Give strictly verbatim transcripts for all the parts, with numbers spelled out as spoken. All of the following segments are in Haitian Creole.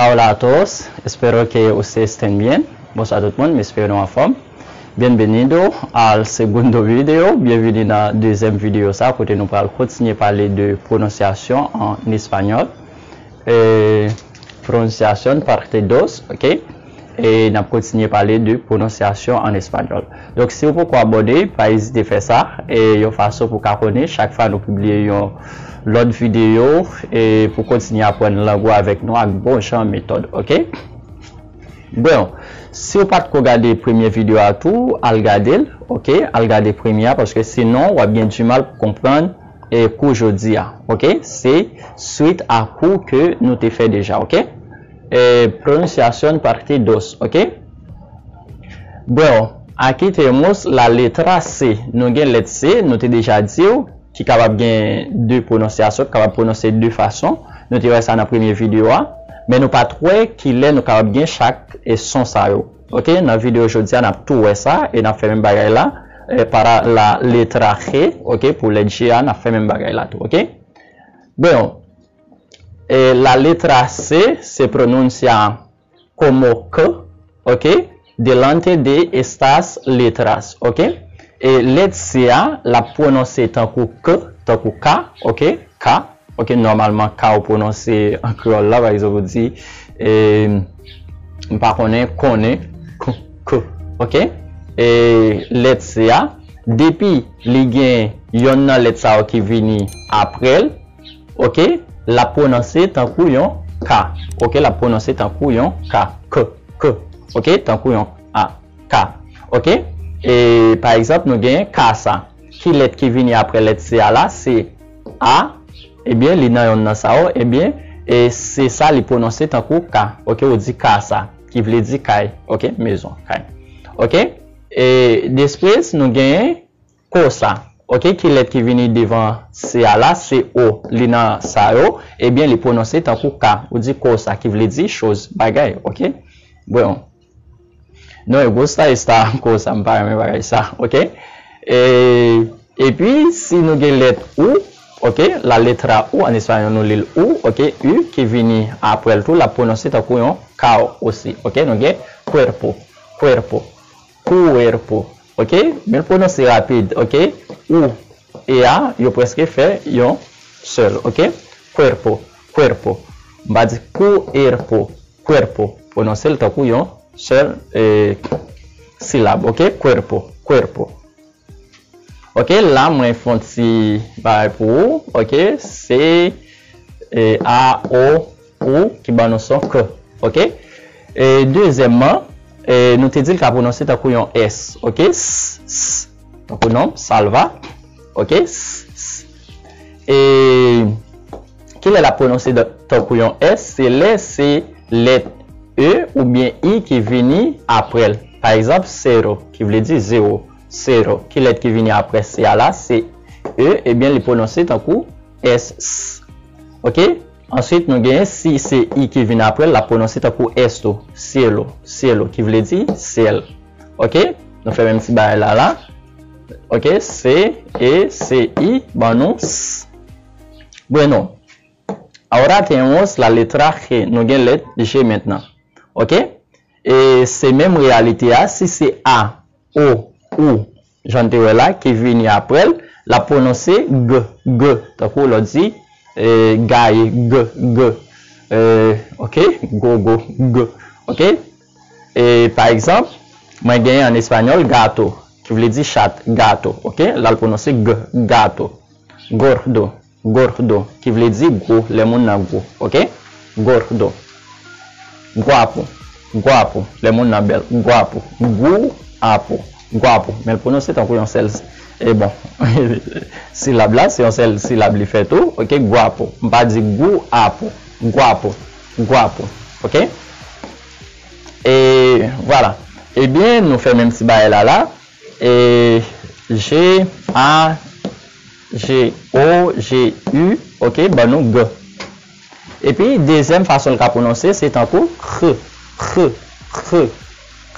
Hola a todos, espero que ustedes estén bien. Bonswa tout moun, m espere nou anfòm. Bienvenido al segundo video, byenvini nan dezyèm videyo sa, kote nou pral kontinye pale de pwononsyasyon an espanyòl. E, pronunciación parte dos, ok? E n ap kontinye pale de pwononsyasyon an espanyòl. Donk, si w poko abòne, pa ezite fè sa, e yon fason pou w ka konnen chak fwa nou pibliye yon lòt videyo, e pou kontinye aprann lang ou avèk nou ak bon jan metòd, ok? Bon, si w pa t ko gade premye videyo a tou, al gade l, ok? Al gade premye a, paske sinon, w ap gen dimal pou konprann e kou jodi a, ok? Se swit a kou ke nou te fè deja, ok? E, pronunciación parte dos, ok? Bon, aquí tenemos la letra C. Nou gen lèt C, nou te deja di w, ki kapab gen de pwononsyasyon, ki kapab pwononse de fason. Nou te wè sa nan premye videyo a. Men nou pa t wè kilè nou kapab gen chak e son sa yo. Ok, nan videyo jodi a, n ap tou wè sa, e n ap fè menm bagay la, e, para la letra G, ok, pou lèt G a, n ap fè menm bagay la tou, ok? Bon, e, la letra C se pronuncia como K, ok, delante de estas letras, ok? E lèt C a, l ap pwononse tankou K, tankou K, ok? K, ok, nòmalman, K ou pwononse an kreyòl la, pa egzanp, ou di, e, m pa konnen, konnen, K, K, ok? E lèt C a, depi li gen yonn nan lèt sa yo ki vini apre l, ok, l ap pwononse tankou yon K, ok, l ap pwononse tankou yon K, K, K, ok, tankou yon A, K, ok? E, pa egzanp, nou gen casa. Ki lèt ki vini apre lèt C a la? Se A, ebyen, li nan yonn nan sa yo, ebyen, e se sa li pwononse tankou K, ok? Ou di casa, ki vle di kay, ok? Mezon, kay, ok? E, después, nou gen cosa, ok? Ki lèt ki vini devan C a la? Se O, li nan sa yo, ebyen, li pwononse tankou K, ou di cosa, ki vle di choz, bagay, ok? Bon. No me gusta esta cosa, m pa renmen bagay sa, ok? E, epi, si nou gen lèt U, ok, la letra U, an espanyòl nou li l U, ok, U, ki vini apre l tou, l ap pwononse tankou yon K osi, ok? Nou gen cuerpo, cuerpo, cuerpo, ok? Men l pwononse rapid, ok? U, E a, yo prèske fè yon sèl, ok? Cuerpo, cuerpo. M pa di cuerpo, cuerpo. Pwononse l tankou yon sèl, e, silab, ok? Cuerpo, cuerpo. Ok, la mwen fè yon ti bagay pou ou, ok? Se, e, A, O, U ki ban nou son K, ok? E, dezyèmman, e, nou te di l ka pwononse tankou yon S, ok? S, S, tankou non, Salva, ok? S, S. E, kilè l ap pwononse dan-, tankou yon S? Se lè se lèt E oubyen I ki vini apre l. Pa egzanp, cero, ki vle di zewo. Cero. Ki lèt ki vini apre C a la? Se E, ebyen, li pwononse tankou S, S. Ok? Answit, nou genyen si se I ki vin apre l, l ap pwononse tankou S tou. Cielo, cielo, ki vle di syèl. Ok? Nou fè menm ti bagay la, la. Ok? C, E, C, I, ban nou S. Bueno, ahora tenemos la letra G. Nou gen lèt G mentnan. Ok? E se menm reyalite a, si se A, O, U, jan n te wè la, ki vini apre l, l ap pwononse G, G, tankou lè w di, e, gaye, G, G, e, ok, gogo, G, ok. E, pa egzanp, mwen genyen an espanyòl gato, ki vle di chat, gato, ok, la l pwononse G, gato, gordo, gordo, ki vle di gwo, lè moun nan gwo, ok? Gordo. Guapo, guapo, lè moun nan bèl, guapo, guapo, guapo. Men l pwononse tankou yon sèl, e bon, silab la, se yon sèl silab li fè tou, ok? Guapo. M pa di guapo, guapo, guapo, ok? E vwala. Ebyen, nou fè menm ti bagay la la. E, G, A, G, O, G, U, ok, ban nou G. Epi, dezyèm fason l ka pwononse, se tankou X, X, X,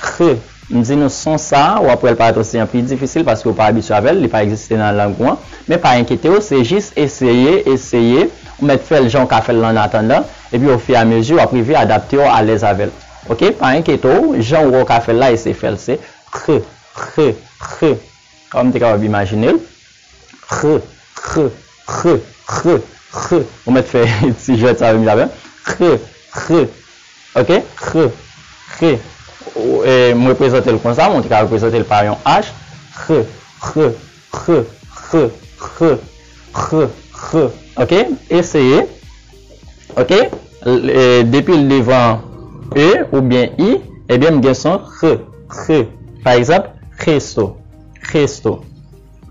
X. M di nou son sa, w ap wè l parèt osi an pi difisil paske w pa abitye avè l, li pa egziste nan lang ou an. Men pa enkyete w, se jis eseye, eseye, Ou mèt fè l jan w ka fè l an atandan, epi ofiramezi w ap rive adapte w alèz avè l. Oke, pa enkyete w, jan w wè w ka fè l la, eseye fè l, se r, r, r. Kòm m te kapab imajine l, r, r, r, r, r. Ou mèt fè ti jwèt sa menm jan, r, r. Oke, r, r. Ou, e, m reprezante l konsa, men w te ka reprezante l pa yon H. R, r, r, r, r, r, r. Oke, eseye. Oke, l- e, depi l devan E oubyen I, ebyen m gen son r, r. Pa egzanp, resto, resto.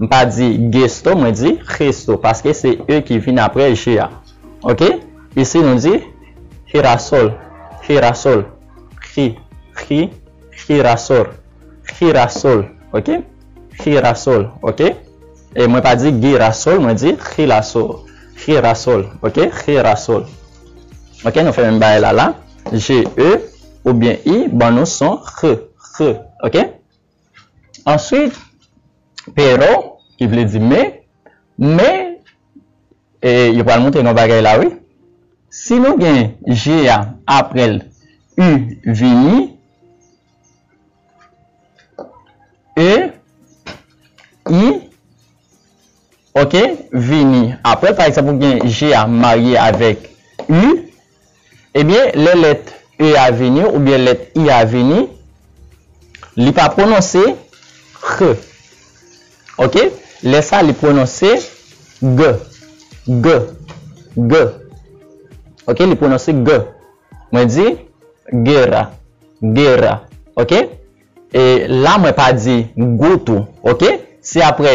M pa di gesto, mwen di resto, paske se E ki vin apre G a. Oke, isi nou di girasol, girasol, ri, ri, girasol, girasol, oke? Girasol, oke? E mwen pa di girasol, mwen di girasol, girasol, oke? Girasol. Oke, nou fè menm bagay la la. G E oubyen I ban nou son r, r, oke? Answit, pero, ki vle di men, men, e, yo pral montre nou bagay la, wi. Si nou gen G a apre l, U vini, E, I, oke, vini. Apre, pa egzanp, ou gen G a marye avèk U, ebyen, lè lèt E a vini oubyen lèt I a vini, li pa pwononse r. Oke? Lè sa, li pwononse g, g, g. Oke? Li pwononse g. Mwen di gera, gera. Oke? E la, mwen pa di gutu. Oke? Si apre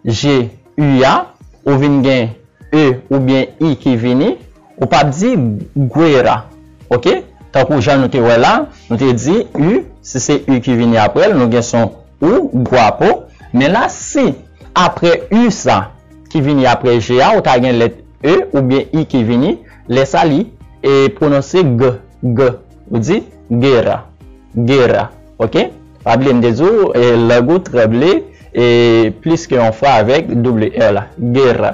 G, U a, ou vin gen E oubyen I ki vini, ou p ap di guera. Oke? Tankou jan nou te wè la, nou te di U, si se U ki vini apre l, nou gen son ou, guapo. Men la, si apre U sa ki vini apre G a, ou ta gen lèt E oubyen I ki vini, lè sa li e pwononse g, g. Ou di gera, gera. Oke? Pa bliye m te di w, e, lang ou tranble e plis ke yon fwa avèk double R la. Gera,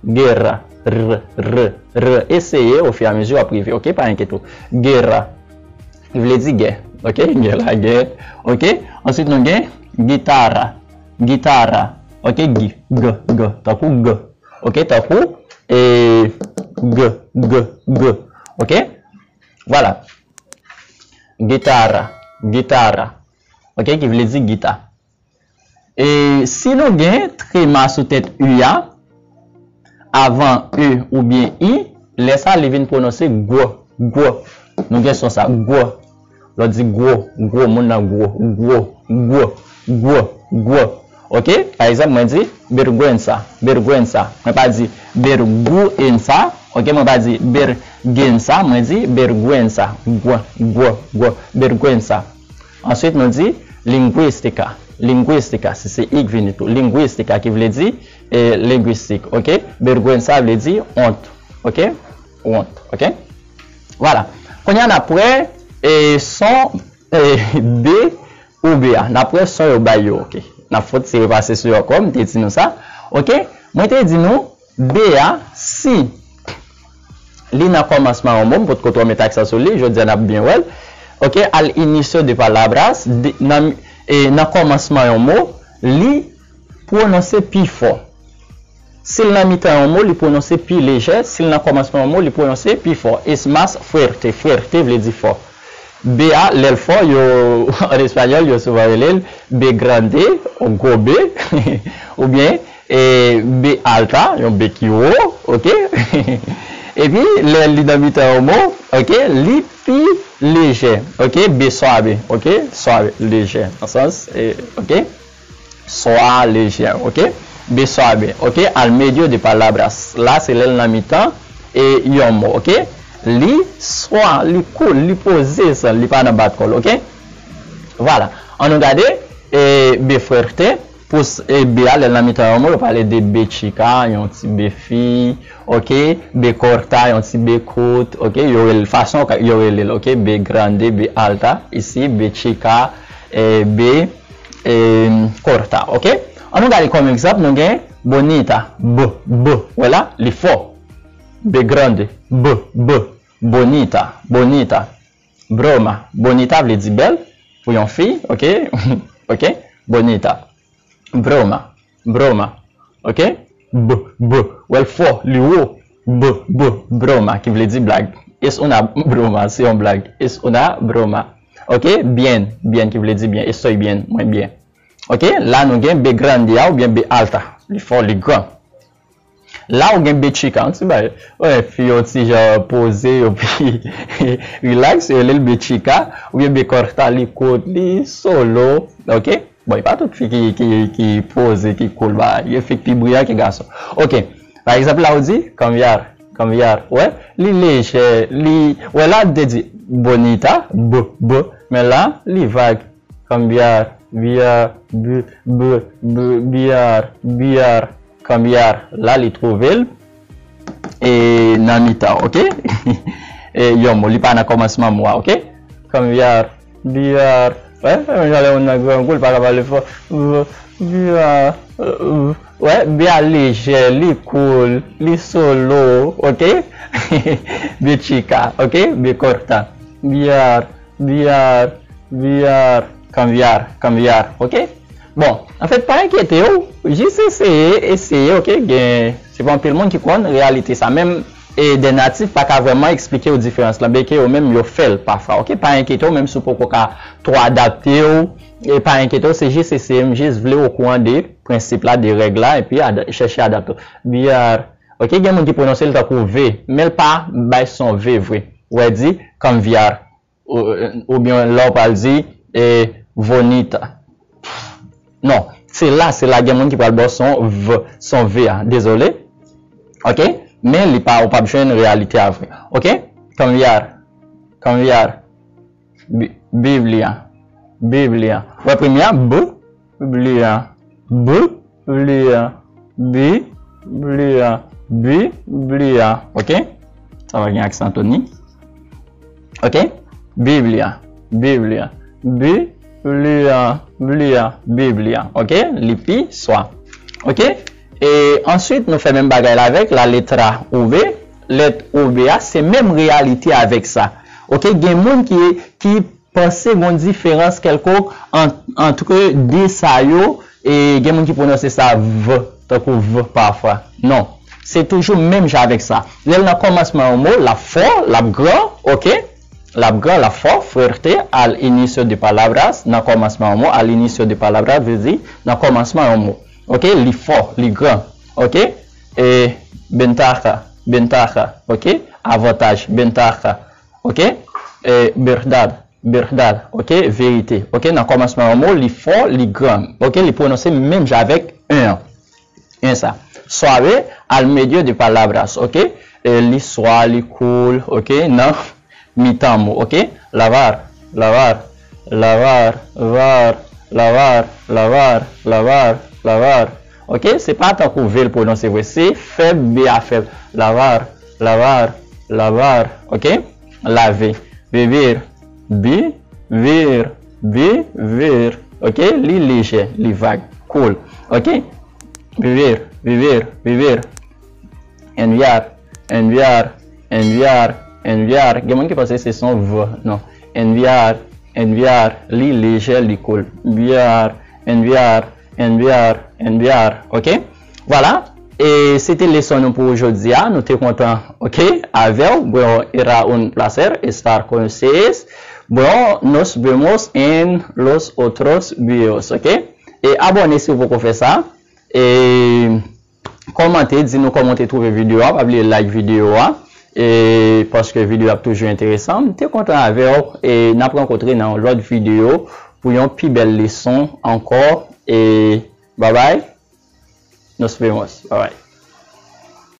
gera, r, r, r. Eseye, ofiramezi w ap rive, oke? Pa enkyete w. Gera, ki vle di gè, oke? Gè la, gè, oke? Answit, nou gen gitara, gitara, oke? Gi, g, g, tankou g, oke? Tankou, e, g, g, g, oke? Vwala. Gitara, gitara, oke, ki vle di gita. E si nou gen trema sou tèt U a, avan E oubyen I, lè sa li vin pwononse gwo, gwo. Nou gen son sa, gwo. Lè w di gwo, gwo, moun nan gwo, gwo, gwo, gwo, gwo. Oke? Pa egzanp, mwen di bergwensa, bergwensa. Mwen pa di berguensa. Oke? Mwen pa di bergensa, mwen di bergwensa. Gwo, gwo, gwo, bergwensa. Answit, nou di lingwistika, lingwistika, si se I k vini tou. Lingwistika ki vle di, e, lengwistik, oke? Bergwensa vle di wont, oke? Wont, oke? Vwala. Kounye a n ap wè, e, son, e, B ou B a. N ap wè son yo bay yo, oke? N ap fon ti repase sou yo ankò, m te di nou sa. Oke? Mwen te di nou, B a, si li nan kòmansman yon mo, m potko twò met aksan sou li, jodi a n ap byen wè l. Oke, al inicio de palabras, de, nan, e, nan kòmansman yon mo, li pwononse pi fò. Si l nan mitan yon mo, li pwononse pi lejè. Si l nan kòmansman yon mo, li pwononse pi fò. Es más fuerte. Fuerte vle di fò. B a, lè l fò, yo, an espanyòl, yo souvan rele l B grande, gwo B, oubyen, e, B alta, yon B ki wo, oke? Epi, lè li nan mitan yon mo, oke, li pi lejè, oke? B suave, oke? Suave, lejè, nan sans, e, oke? Swa lejè, oke? B suave, oke? Al medio de palabras. La, se lè l nan mitan, e, yon mo, oke? Li swa, li cool, li poze, sa, li pa nan bat kò l, oke? Vwala. Ann nou gade, e, B fuerte, pou s-, e, B a, lè l nan mitan yon mo, yo pale de B chica, yon ti B fi, oke? B corta, yon ti B kout, oke? Yo rele, fason yo rele l, oke? B grande, B alta, isi, B chica, e, B e, corta, oke? Ann nou gade kòm egzanp, nou gen bonita, B, B, wè la, li fò. B grande. B, b. Bonita, bonita. Broma. Bonita vle di bèl pou yon fi, ok? Ok? Bonita. Broma. Broma. Ok? B, b. Wè l fò, li wo. B, b. Broma, ki vle di blag. Es una broma, se yon blag. Es una broma. Ok? Bien, bien, ki vle di byen. Estoy bien, mwen byen. Ok? La nou gen B grande a oubyen B alta. Li fò, li gran. La ou gen B chica, yon ti bagay. Wè, fi yo ti jan poze, yo pi relax, yo rele l B chica, oubyen B corta, li kout, li solo, ok? Bon, e pa tout fi ki, ki, ki poze, ki cool, ba, gen fi ki pi briyan ke gason. Ok, pa egzanp, la ou di, cambiar, cambiar, wè, li lejè, li, wè, la te di, bonita, b, b, men la, li vag, cambiar, biar, b, b, b, biar, biar, cambiar. La, li twouve l e nan mitan, ok? E yon mo, li pa nan kòmansman mo a, ok? Cambiar, biar. Wè, menm jan lè moun nan grangou, li pa ka pale fò. B, biar, b, wè, biar lejè, li cool, li solo, ok? B chica, ok? B corta. Biar, biar, biar, cambiar, cambiar, ok? Bon, anfèt, pa enkyete w, jis eseye, eseye, ok? Gen, se pa anpil moun ki konn reyalite sa. Menm e de natif pa ka vrèman eksplike w diferans lan, byen ke yo menm yo fè l pafwa, ok? Pa enkyete w, menm si w poko ka twò adapte w, e pa enkyete w, se jis eseye, m jis vle w okouran de prensip la, de règ la, epi ad, chèche adapte w. Biar, ok? Gen moun ki pwononse l tankou V, men l pa bay son V vre. Wè di, cambiar. Ou, oubyen lè w pral di, e, vonita. Non, se la, se la gen moun ki pral ba w son V, son V a, dezole. Ok? Men li pa, ou p ap jwenn reyalite a vre. Ok? Cambiar, cambiar. Bi, Biblia, Biblia. Wè premye a, B, Biblia, Biblia, Biblia, Biblia. Ok? Sa va gen aksan tou ni. Ok? Biblia, Biblia, Biblia, Biblia, Biblia. Ok? Li pi swa. Ok? E answit, nou fè menm bagay la avèk la letra V. Lèt V a, se menm reyalite avèk sa. Ok? Gen moun ki, ki panse gon diferans kèlkonk ant, antre de sa yo, e gen moun ki pwononse sa V, tankou V pafwa. Non. Se toujou menm jan avèk sa. Lè l nan kòmansman yon mo, l ap fò, l ap gran, ok? L ap gran, l ap fò, fuerte, al inicio de palabras, nan kòmansman yon mo, al inicio de palabras, vle di, nan kòmansman yon mo. Ok? Li fò, li gran, ok? E, ventaja, ventaja, ok? Avantaj, ventaja, ok? E, verdad, verdad, ok? Verite, ok? Nan kòmansman yon mo, li fò, li gran, ok? Li pwononse menm jan avèk un an. Un sa. Suave, al medio de palabras, ok? E, li swa, li cool, ok? Nan mitan mo, ok? Lavar, lavar, lavar, var, lavar, lavar, lavar, lavar. Ok? Se pa tankou V l pwononse vre, se fèb, B a fèb. Lavar, lavar, lavar, ok? Lave. Vivir, bi, vir, bi, vir. Ok? Li lejè, li vag, cool. Ok? Vivir, vivir, vivir. Enviar, enviar, enviar, enviar. Gen moun ki panse se son V, non. Enviar, enviar, li lejè, li cool. Enviar, enviar, enviar, enviar. Ok? Vwala. E se te leson nou pou jodi a. Nou te kontan, ok, avè w. Bueno, era un placer estar con ustedes. Bueno, nos vemos en los otros videos, ok? E abòne si w poko fè sa. E kòmante, di nou kòman w te twouve videyo a, pa bliye like videyo a, e paske videyo a ap toujou enteresan. M te kontan avè w, e n ap rankontre nan yon lòt videyo pou yon pi bèl leson ankò, e babay, nos vemos, babay.